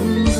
vắng.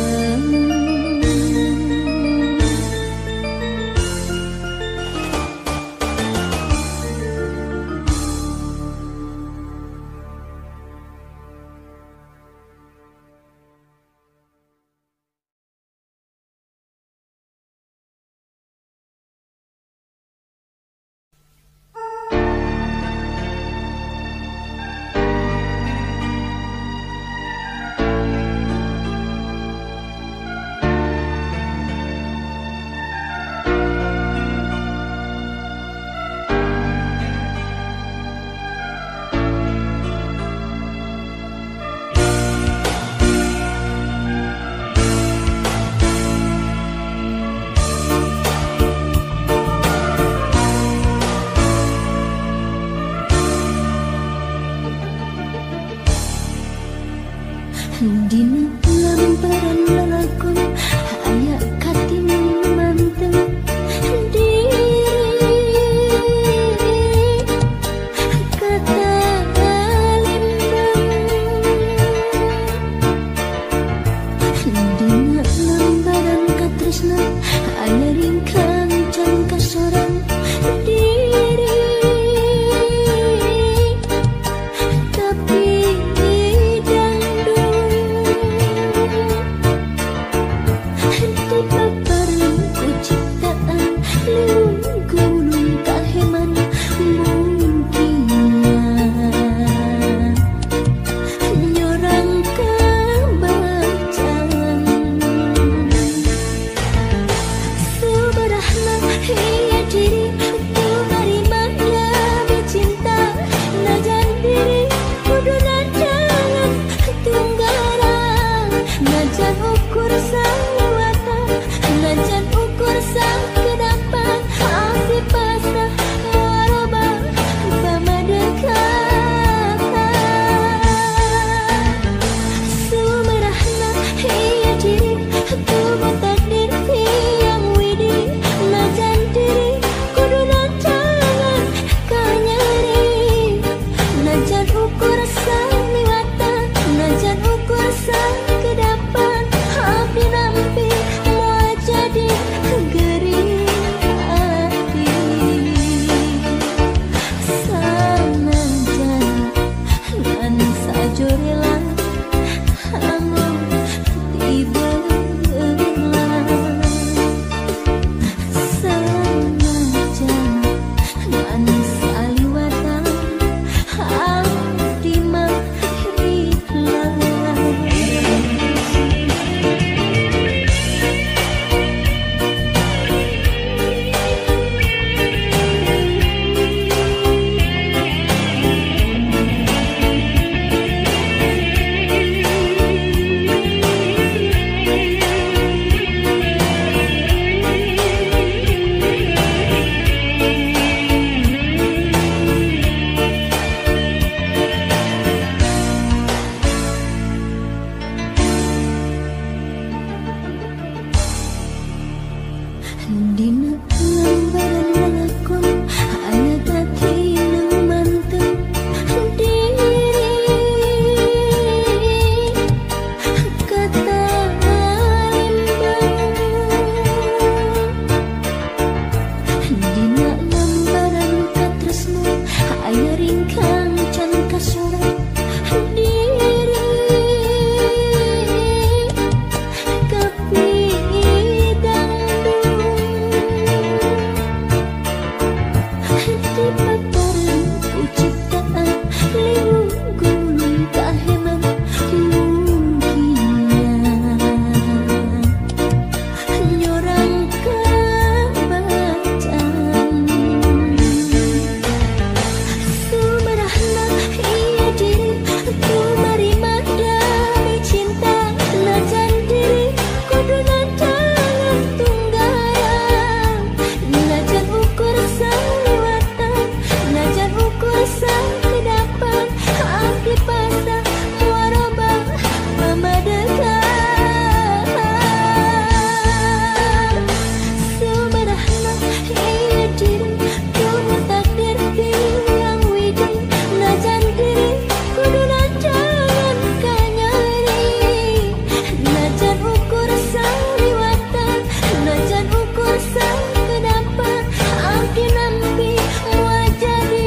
Saliwatan najan ukur sakedapan abdi nampi moal jadi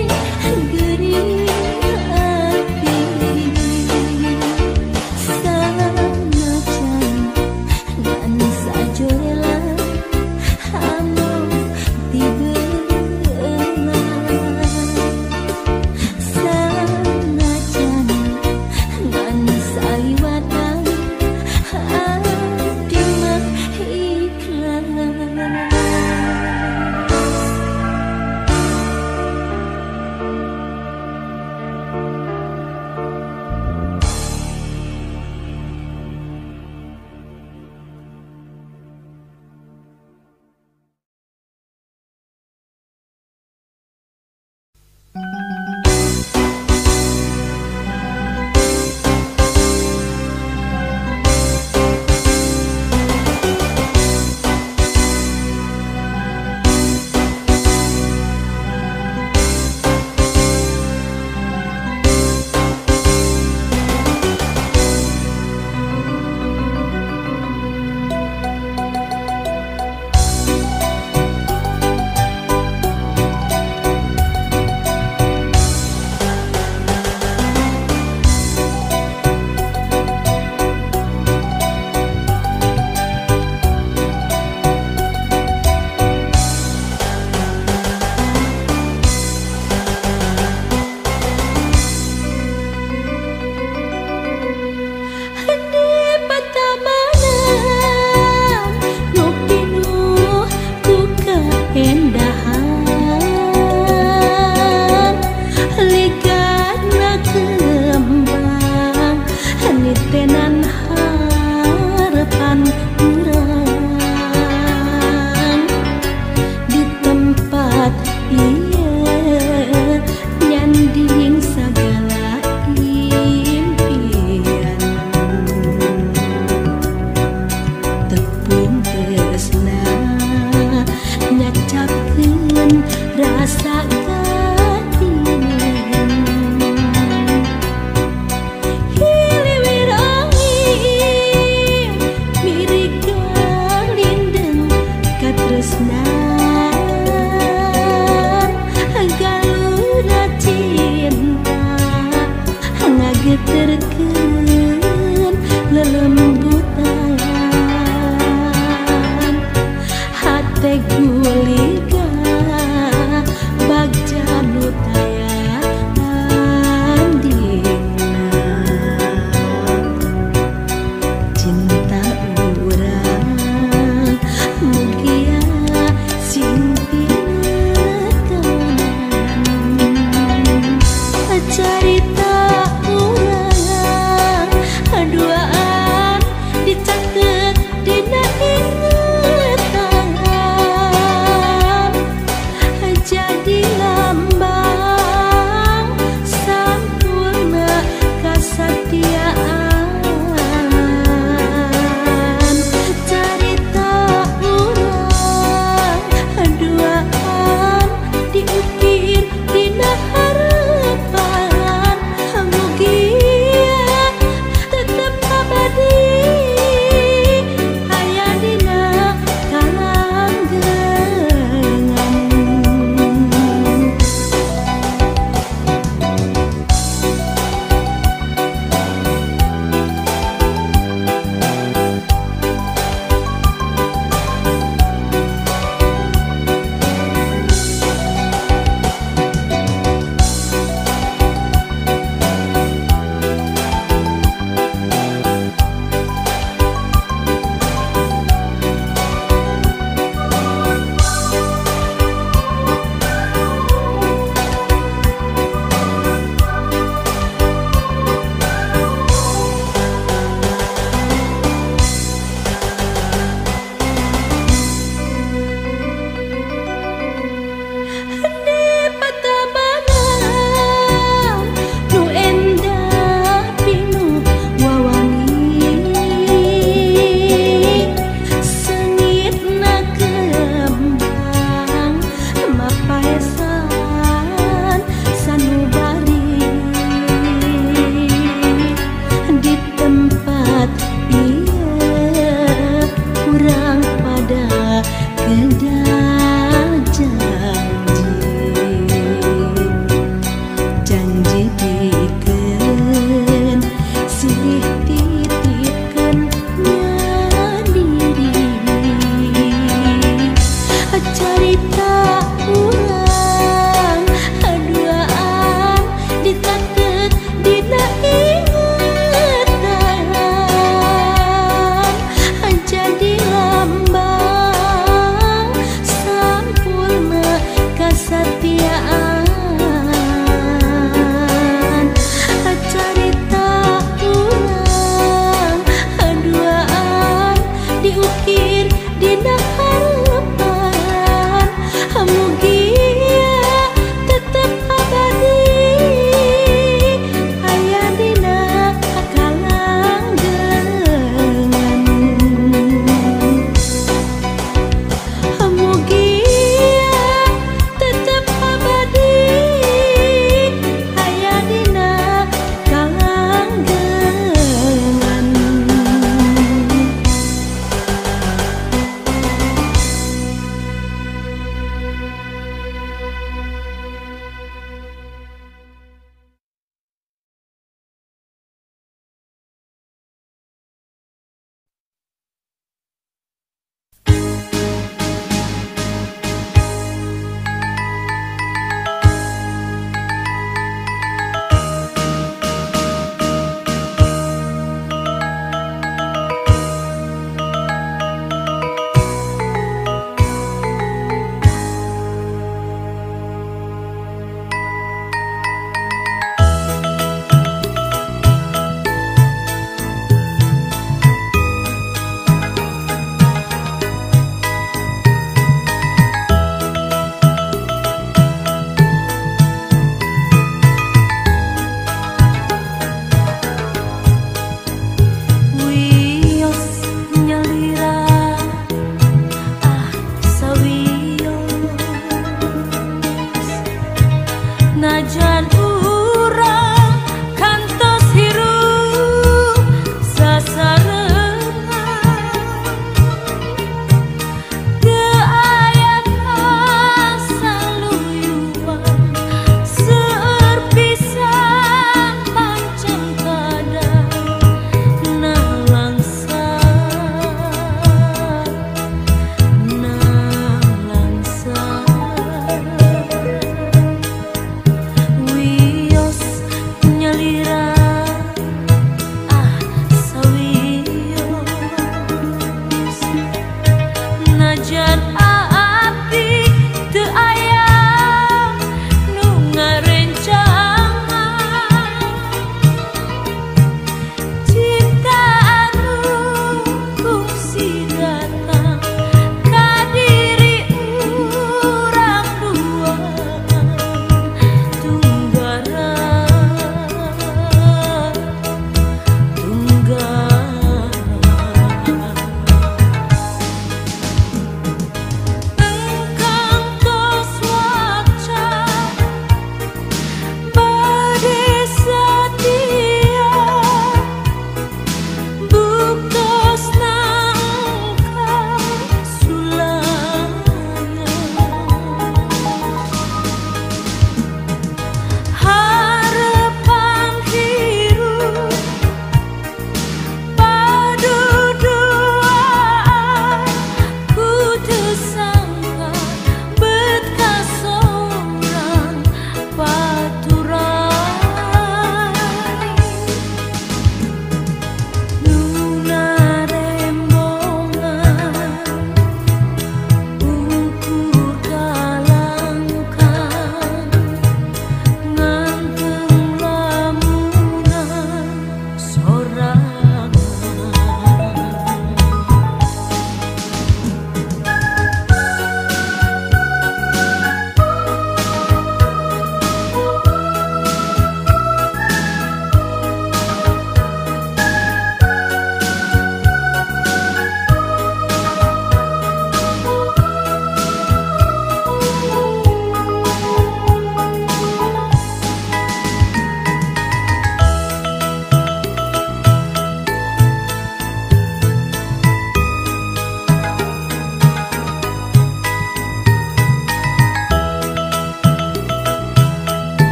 gering ati. Sanajan ngan sajorela anu tibeula, sanajan ngan saliwatan abdi mah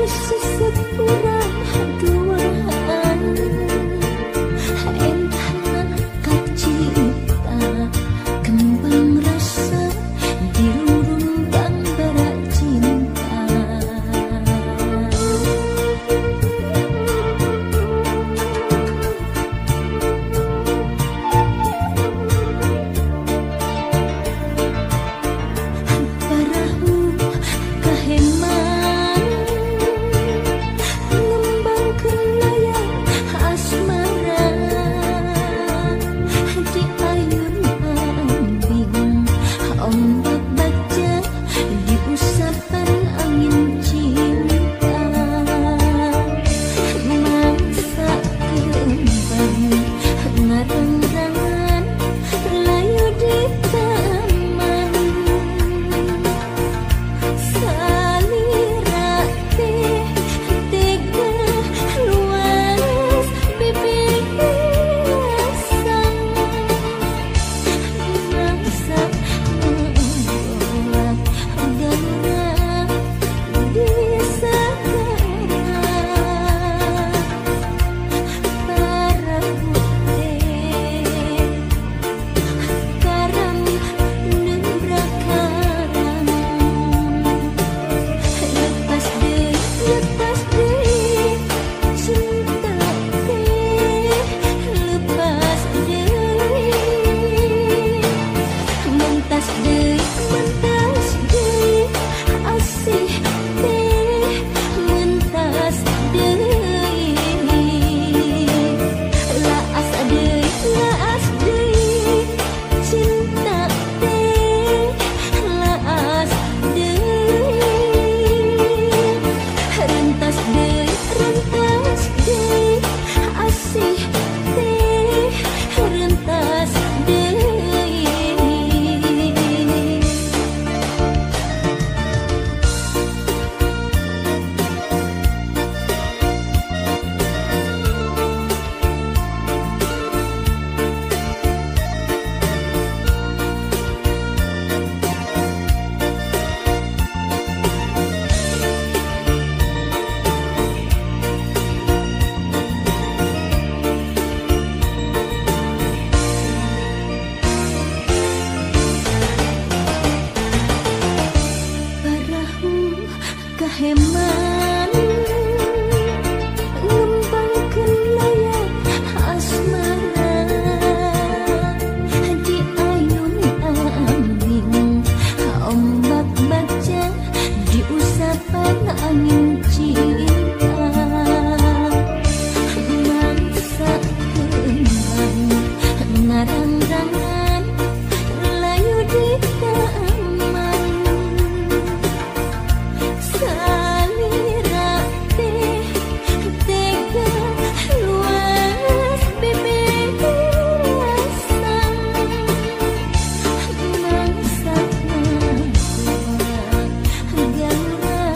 Sesepurang duaan entah kacita kembang rasa dirumbang bara cinta. Parahu kaheman ngembangkeun layar asmara di ayun ambing ombak baca di usapan angin cinta. Mangsa kembang ngarang-rangan layu di taman salira teh tega luas bibiasan. Mangsa membuat galura di segara parahu teh karam nembrak karang. Lepas deui cinta teh lepas deui mentas deui asih teh mentas deui laas deui cinta teh laas deui rentas deui asih teh rentas deui. Parahu kaheman ngembangkeun layar asmara di ayun ambing ombak baca di usapan angin cinta. Mangsa kembang ngarang-rangan layu di taman salira teh tega luas bibiasan. Mangsa membuat galura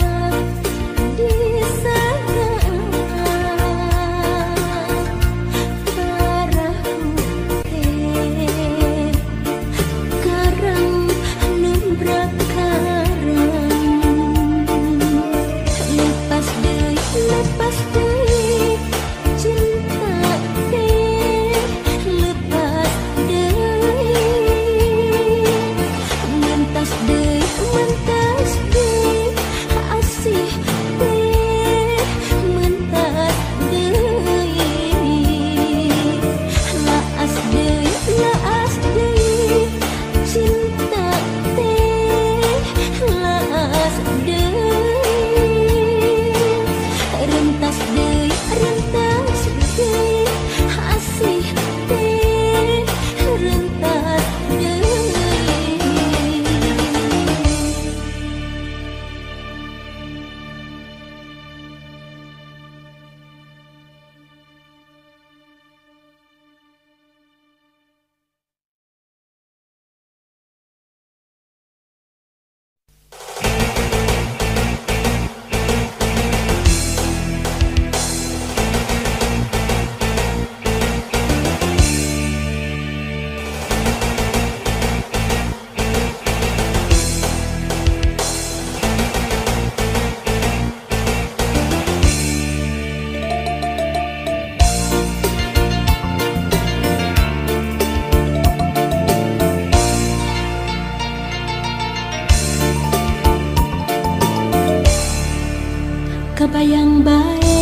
Kabayang bae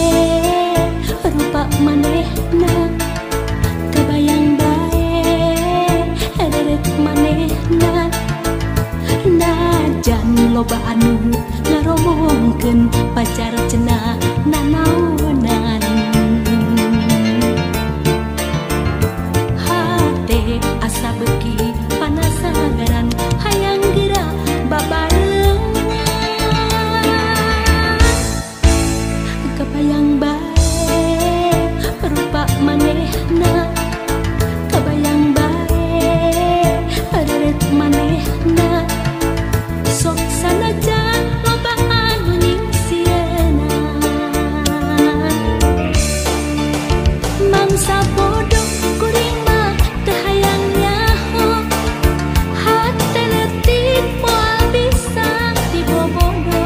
rupa manehna, kabayang bae reret manehna. Najan loba anu ngaromongkeun pacar cenah nanaonan. Hate asa beuki panasagaran hayang geura babarengan. Kabayang bae rupa manehna, kabayang bae reret manehna. Sok sanajan loba anu nyingsieunan. Mangsa bodoh kuring mah teu hayang nyaho, hate leutik moal bisa dibobodo.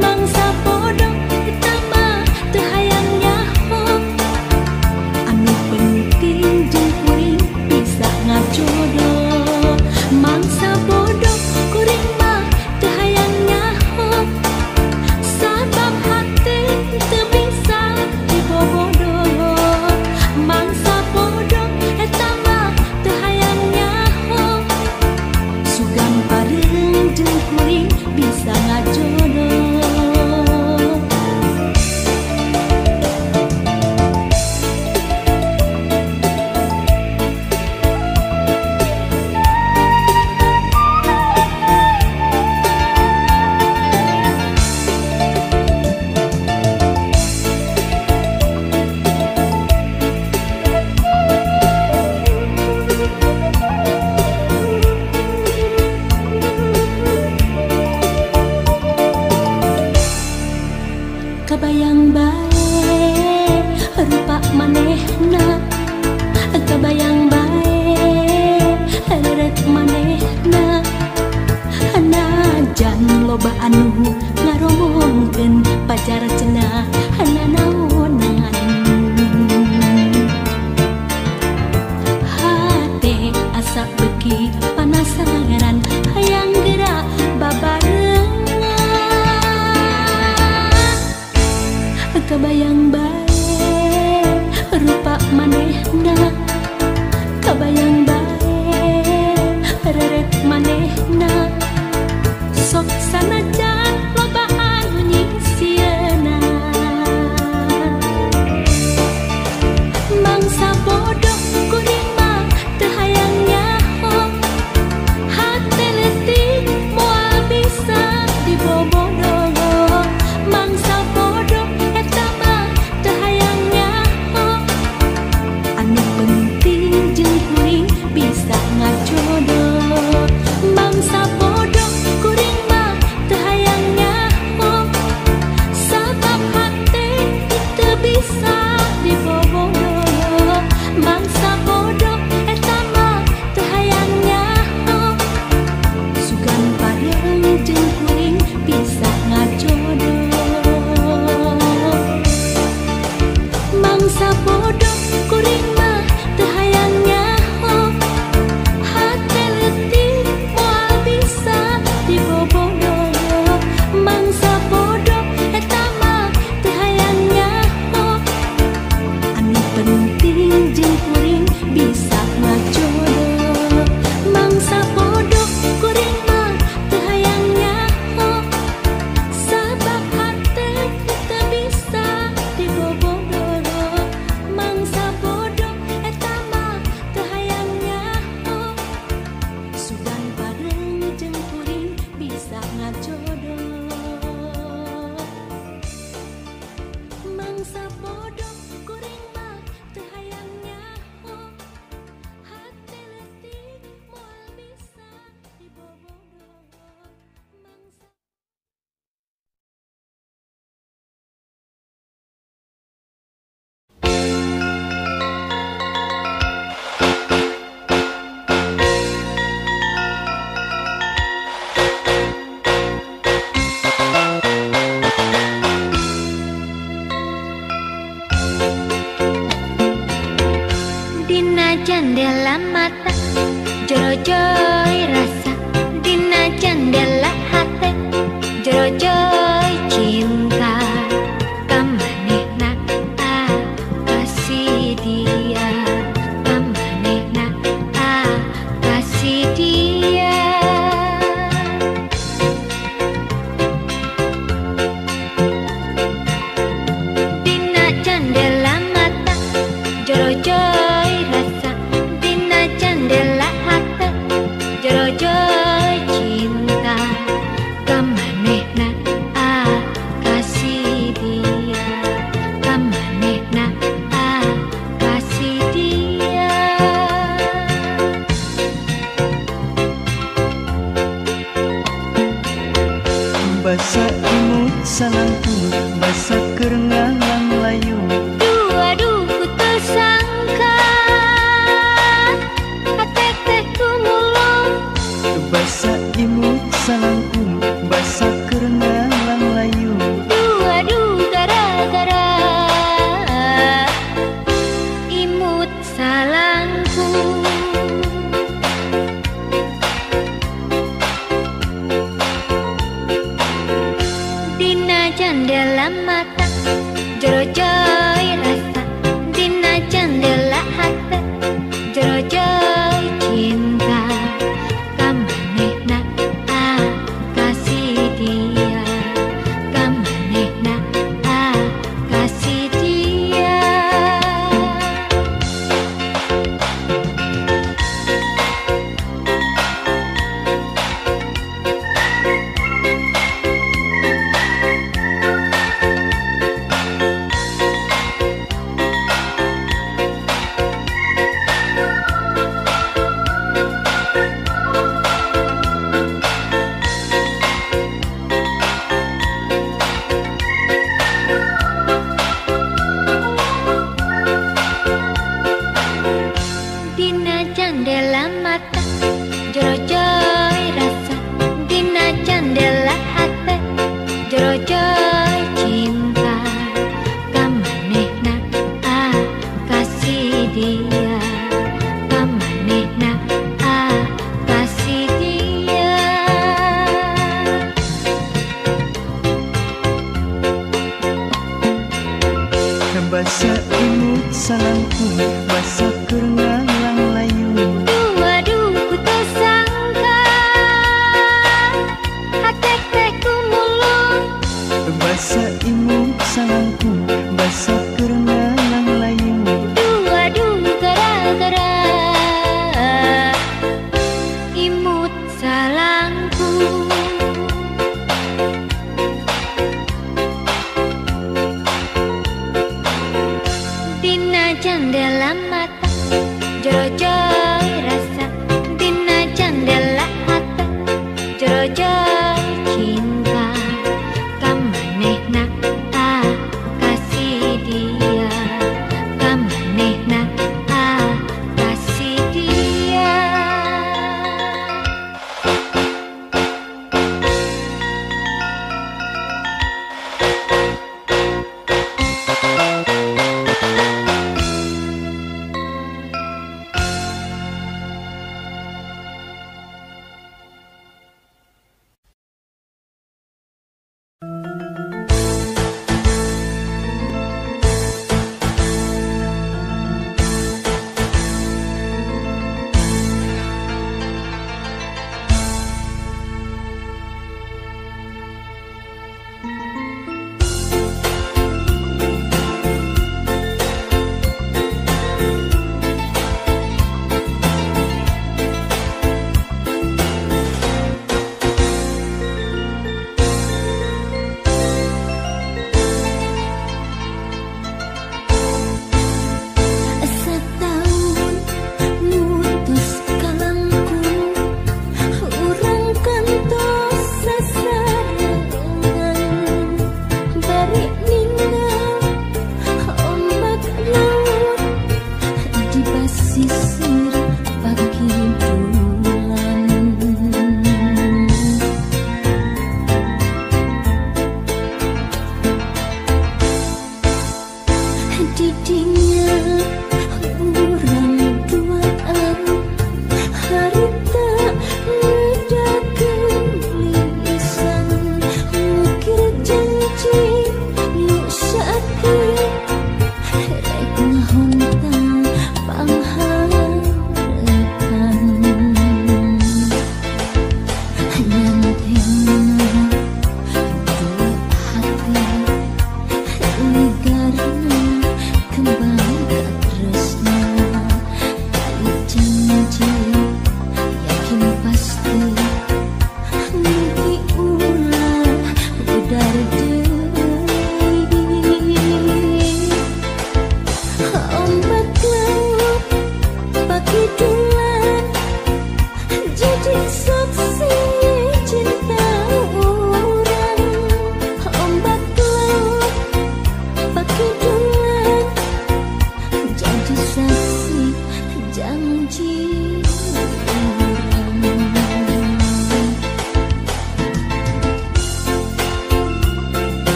Mangsa bodoh eta mah teu hayang nyaho, anu penting jeung kuring bisa ngajodoh. Mangsa bodoh kuring mah teu hayang nyaho, sabab hate teu bisa dibobodo. Mangsa bodoh eta mah teu hayang nyaho, sugan bareng jeung kuring bisa ngajodoh. Kabayang bae rupa manehna, kabayang bae reret manehna. Najan loba anu ngaromongkeun pacar cenah nanaonan. Hate asa beuki panasagaran hayang geura babarengan. Kabayang bae rupa manehna, kabayang bae reret manehna. Sok sanajan loba anu nyingsieunan. Mangsa bodoh kuring mah teu hayang nyaho, hate leutik moal bisa dibobodo. Mangsa bodoh eta mah teu hayang nyaho, anu penting jeung kuring bisa ngajodoh. Mangsa bodoh kuring mah teu hayang nyaho, sabab hate teu bisa dibobodo. Mangsa bodoh eta mah teu hayang nyaho, sugan bareng jeung kuring bisa ngajodoh. Mangsa bodoh kuring mah teu hayang nyaho, hate leutik moal bisa dibobodo. Mangsa bodoh eta mah teu hayang nyaho, anu penting jeung kuring bisa ngajodoh. Mangsa bodoh kuring mah teu hayang nyaho, sabab hate teu bisa dibobodo. Mangsa bodoh eta mah teu hayang nyaho, sugan bareng jeung kuring bisa ngajodoh. Mangsa bodoh kuring mah teu hayang nyaho, hate leutik moal bisa dibobodo. Mangsa Dina jendela mata jorojoy rasa, dina jendela hate jorojoy cinta. salangkung basa keur ngalang-layung. Duh aduh ku teu sangka hate teh tumulung. Basa imut salangkung basa keur ngalang-layung. Duh aduh gara-gara imut salangkung. Dina jandela mata jorojoy rasa, dina jandela hate jorojoy cinta. Kamanehna ah kasih dia, kamanehna ah kasih dia. Dina jandela mata jorojoy rasa, dina jandela hate jorojoy cinta. Kamanehna ah kasih dia, kamanehna ah kasih dia. Basa imut salangkung basa keur ngalang-layung. Duh aduh ku teu sangka hate teh kumulung. Basa imut salangkung basa keur ngalang-layung. Duh aduh gara-gara imut salangkung. Dina jandela mata jorojoy rasa, dina jandela hate jorojoy cinta. Kamanehna ah kasih dia, kamanehna ah kasih dia.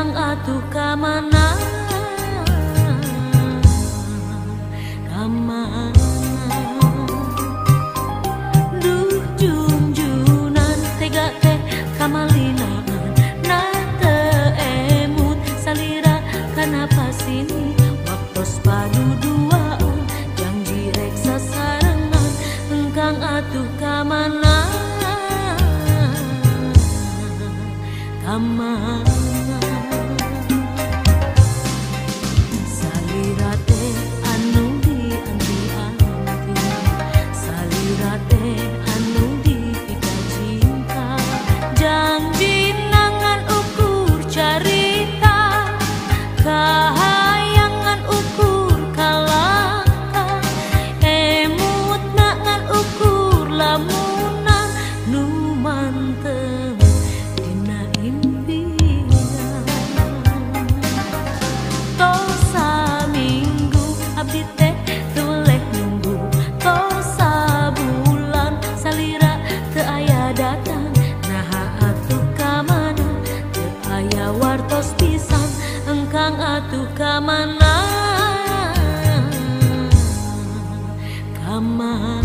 Engkang atuh ka mana ka mana duh junjunan tega teh kamalinaan na teu emut salira kana pasini waktos paduduaan janji rek sasarengan engkang atuh ka mana ka mana salira teh anu dianti-anti salira teh anu dipikacinta janji nangan ukur carita kahayangan ukur kalaka emut nangan ukur lamunan nu manteng dina impian tos saminggu abdi teh teu weleh nunggu tos sabulan salira teu aya datang naha atuh ka mana teu aya wartos pisan engkang atuh ka mana ka mana.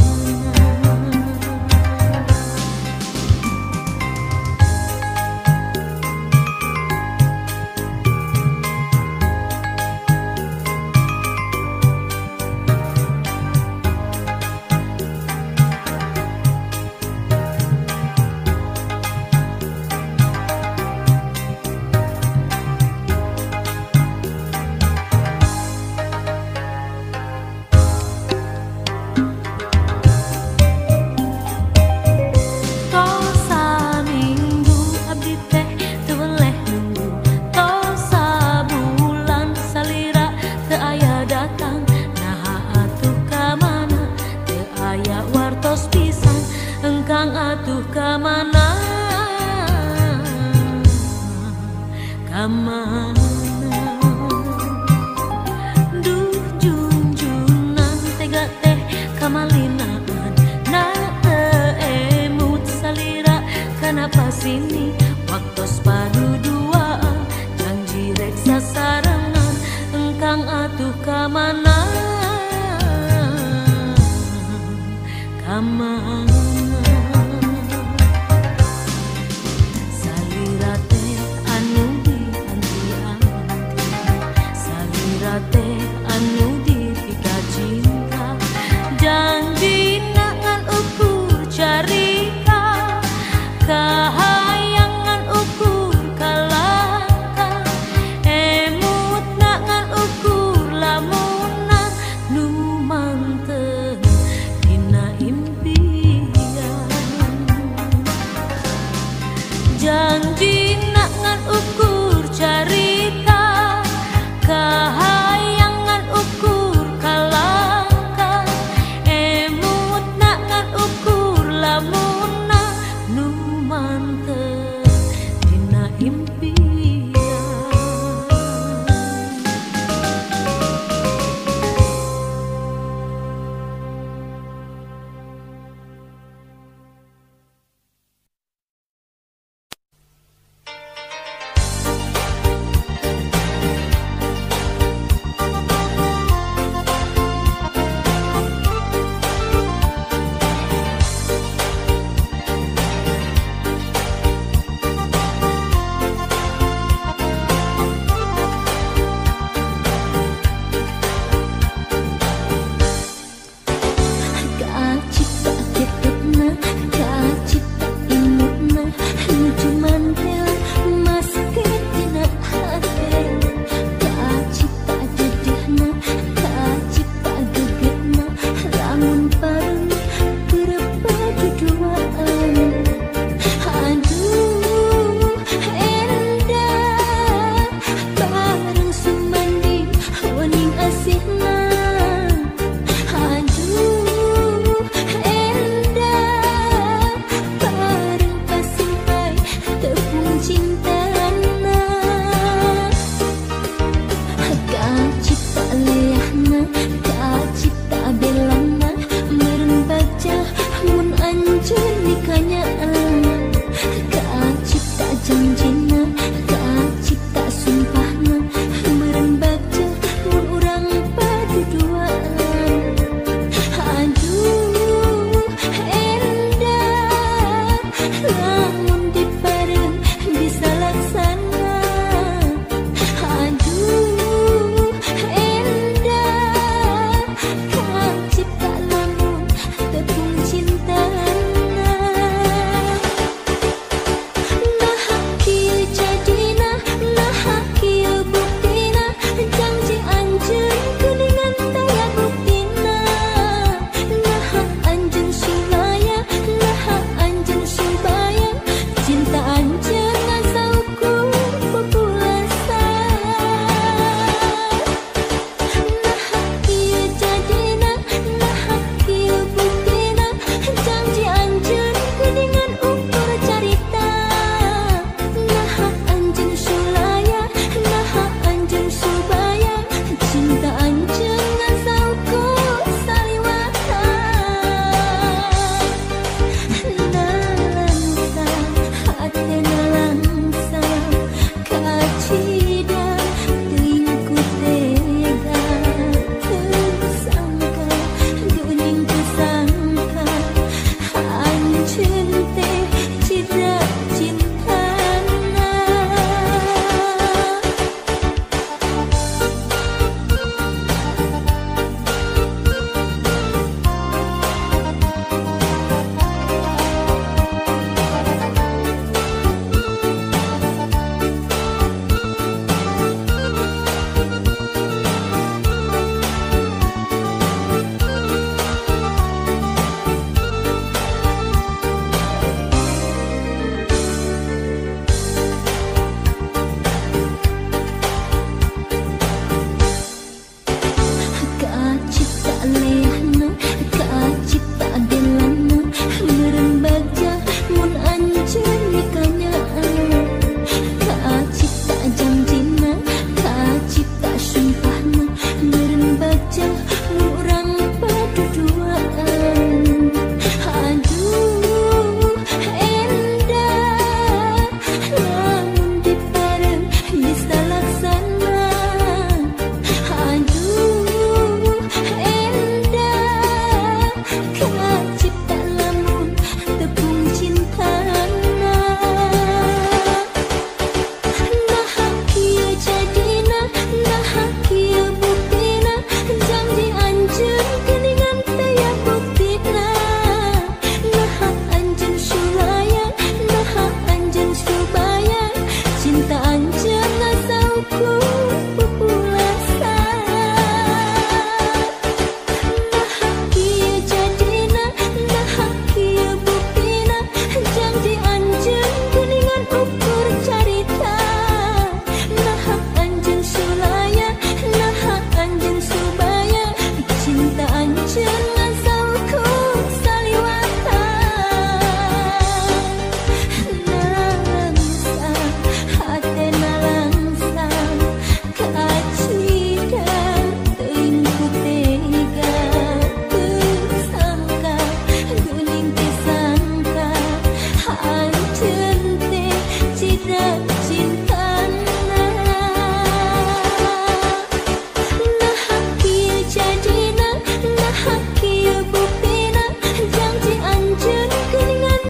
Tos saminggu abdi teh teu weleh nunggu tos sabulan salira teu aya datang naha atuh ka mana teu aya wartos pisan engkang atuh ka mana ka mana duh junjunan tega teh kamalinaan na teu emut salira kana pasini waktos padu